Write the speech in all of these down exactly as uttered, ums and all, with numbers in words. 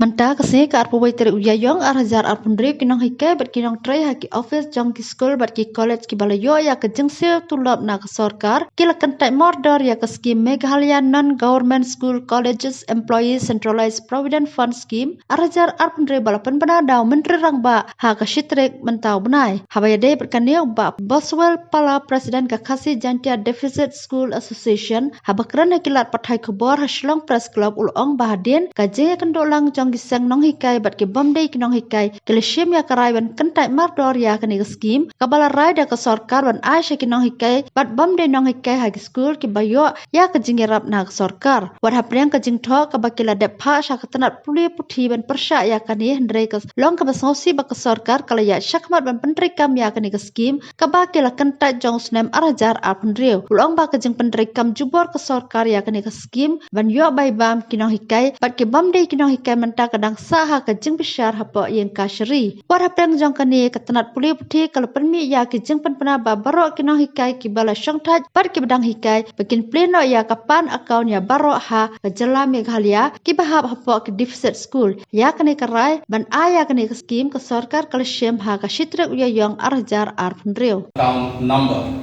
Mynta ka sngi ka arphew wei tarik u Ïaïong ar hajar arphew hynriew ki nonghikai bad ki nongtrei ha ki office jong ki skul bad ki college kiba la ïoh ïa ka jingsiew tulop na ka sorkar ki la kyntait mordor ïa ka skim Meghalaya Non-Government School Colleges Employees Centralized Provident Fund Scheme ar hajar arphew hynriew ba la pynbna da u Myntri Rangbah ha ka shi tarik mynta u bnai. Haba ïadei bad kane u Bah Boswell Pala, President ka Khasi Jaintia Deficit School Association, haba kren ha ki lad pathai khubor ha Shillong Press Club u la ong ba hadien ka jingïakynduh lang jong ki seng nonghikai bad ki bym dei ki nonghikai ki la shim ïa ka rai ban kyntait mardor ïa kane ka skim kaba la rai da ka sorkar ban ai sha ki nonghikai bad bym dei nonghikai ha ki skul kiba ïoh ïa ka jingïarap na ka sorkar. Wat hapdeng ka jingthoh kaba ki la dep phah sha ka tnat pule puthi ban pyrshah ïa kane, hynrei ka long kaba sngewsih ba ka sorkar ka la ïaid shakhmat ban pyntreikam ïa kane ka skim kaba ki la kyntait jong u snem ar hajar arphew hynriew. U la ong ba ka jingpyntreikam jubor ka sorkar ïa kane ka skim ban ïoh bai bam ki nonghikai bad ki bym dei ki nonghikai mynta ka dang sah ha ka jingbishar hapoh ïing kashari. Wat hapdeng jong kane, ka tnat pule puthi ka la pynmih ïa ki jingpynbna ba baroh ki nonghikai kiba la shongthait bad kiba dang hikai ba kin plie noh ïa ka PAN account ïa baroh ha ka jylla Meghalaya kiba hap hapoh ki deficit school. Ïa kane ka rai ban ai ïa kane ka skim ka sorkar ka la shim ha ka shi tarik u Ïaïong ar hajar arphew hynriew. Account number.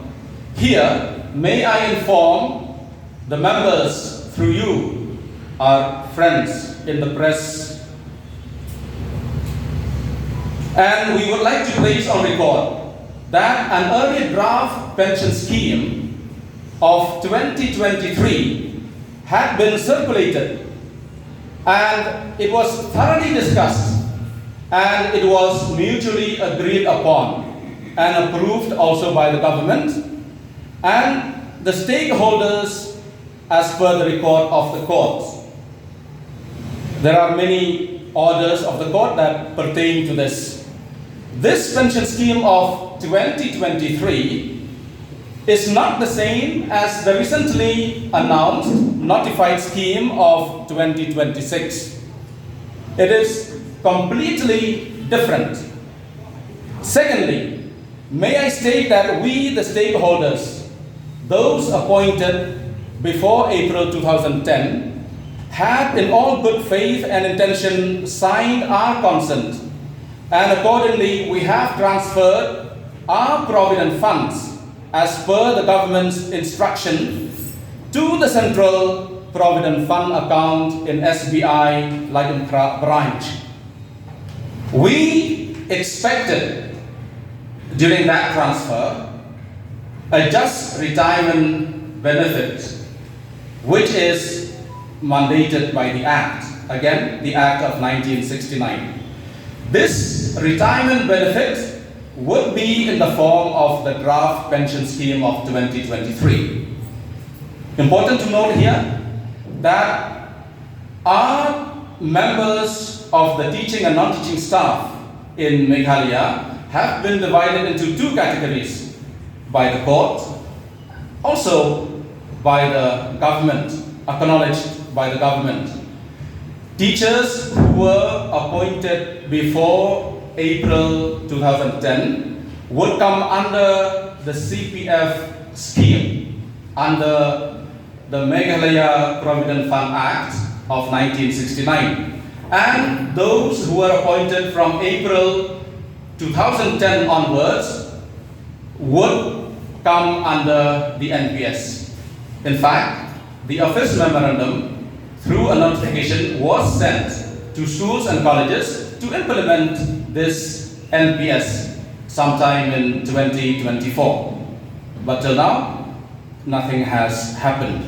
Here, may I inform the members through you, our friends in the press, and we would like to place on record that an early draft pension scheme of twenty twenty-three had been circulated, and it was thoroughly discussed, and it was mutually agreed upon and approved also by the government and the stakeholders as per the record of the court. There are many orders of the court that pertain to this. This pension scheme of twenty twenty-three is not the same as the recently announced notified scheme of twenty twenty-six. It is completely different. Secondly, may I state that we, the stakeholders, those appointed before April two thousand ten, had in all good faith and intention signed our consent, and accordingly we have transferred our provident funds as per the government's instruction to the Central Provident Fund account in S B I Laitumkhrah branch. We expected during that transfer a just retirement benefit, which is mandated by the Act, again, the Act of nineteen sixty-nine. This retirement benefit would be in the form of the draft pension scheme of twenty twenty-three. Important to note here that our members of the teaching and non-teaching staff in Meghalaya have been divided into two categories by the court, also by the government, acknowledged by the government. Teachers who were appointed before April two thousand ten would come under the C P F scheme under the Meghalaya Provident Fund Act of nineteen sixty-nine, and those who were appointed from April two thousand ten onwards would come under the N P S. In fact, the office memorandum through a notification was sent to schools and colleges to implement this N P S sometime in twenty twenty-four. But till now, nothing has happened.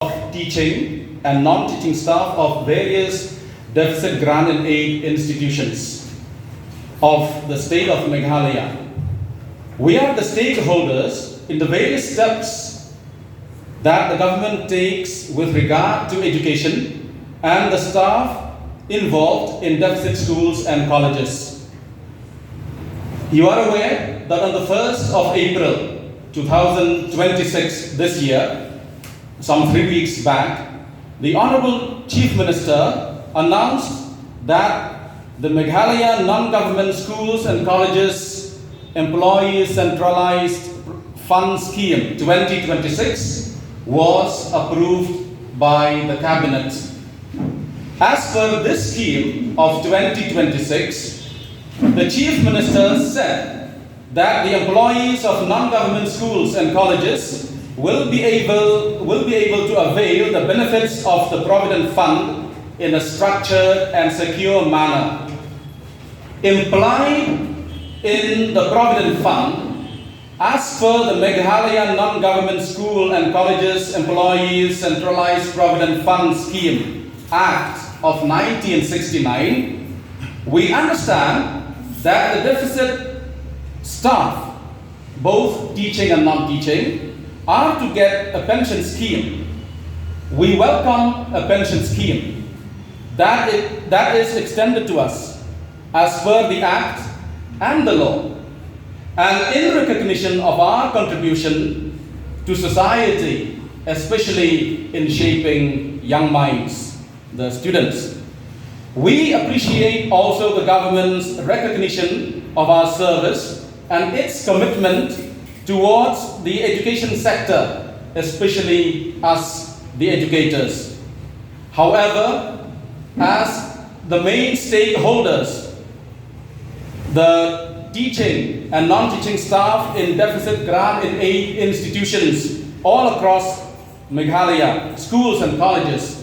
Of teaching and non-teaching staff of various deficit grant and aid institutions of the state of Meghalaya. We are the stakeholders in the various steps that the government takes with regard to education and the staff involved in deficit schools and colleges. You are aware that on the first of April two thousand twenty-six, this year, some three weeks back, the Honorable Chief Minister announced that the Meghalaya Non-Government Schools and Colleges Employees Centralized Fund Scheme twenty twenty-six was approved by the Cabinet. As per this scheme of twenty twenty-six, the Chief Minister said that the employees of non-government schools and colleges will be able, will be able to avail the benefits of the Provident Fund in a structured and secure manner. Implied in the Provident Fund, as per the Meghalaya Non-Government School and Colleges Employees Centralized Provident Fund Scheme Act of nineteen sixty-nine, we understand that the deficit staff, both teaching and non-teaching, are to get a pension scheme. We welcome a pension scheme that it, that is extended to us as per the Act and the law, and in recognition of our contribution to society, especially in shaping young minds, the students. We appreciate also the government's recognition of our service and its commitment towards the education sector, especially us, the educators. However, as the main stakeholders, the teaching and non-teaching staff in deficit grant and aid institutions all across Meghalaya, schools and colleges,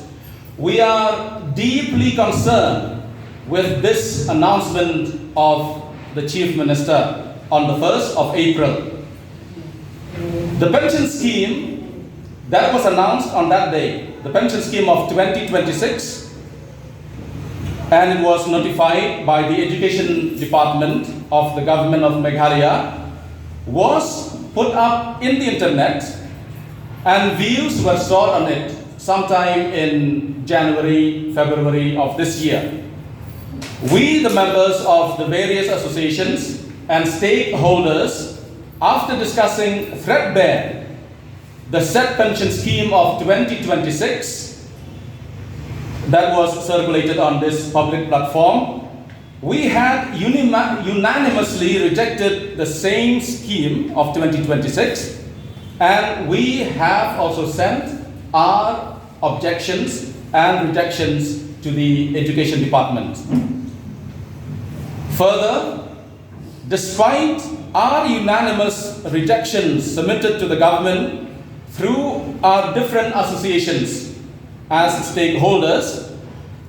we are deeply concerned with this announcement of the Chief Minister on the first of April. The pension scheme that was announced on that day, the pension scheme of twenty twenty-six, and it was notified by the Education Department of the Government of Meghalaya, was put up in the internet, and views were sought on it sometime in January, February of this year. We, the members of the various associations and stakeholders, after discussing threadbare the said pension scheme of twenty twenty-six that was circulated on this public platform, we had unima- unanimously rejected the same scheme of twenty twenty-six, and we have also sent our objections and rejections to the Education Department. Further, despite our unanimous rejections submitted to the government through our different associations as stakeholders,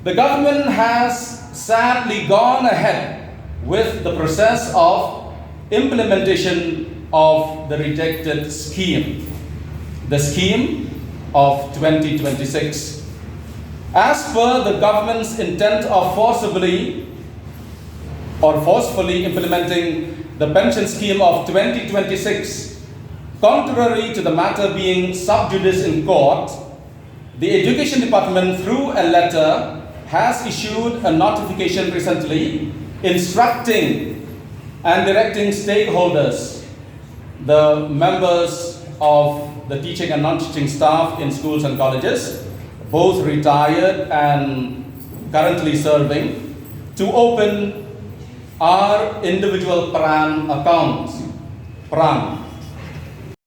the government has sadly gone ahead with the process of implementation of the rejected scheme, the scheme of twenty twenty-six. As per the government's intent of forcibly or forcefully implementing the pension scheme of twenty twenty-six, contrary to the matter being sub judice in court, the Education Department, through a letter, has issued a notification recently instructing and directing stakeholders, the members of the teaching and non-teaching staff in schools and colleges, both retired and currently serving, to open our individual PRAN accounts. PRAN,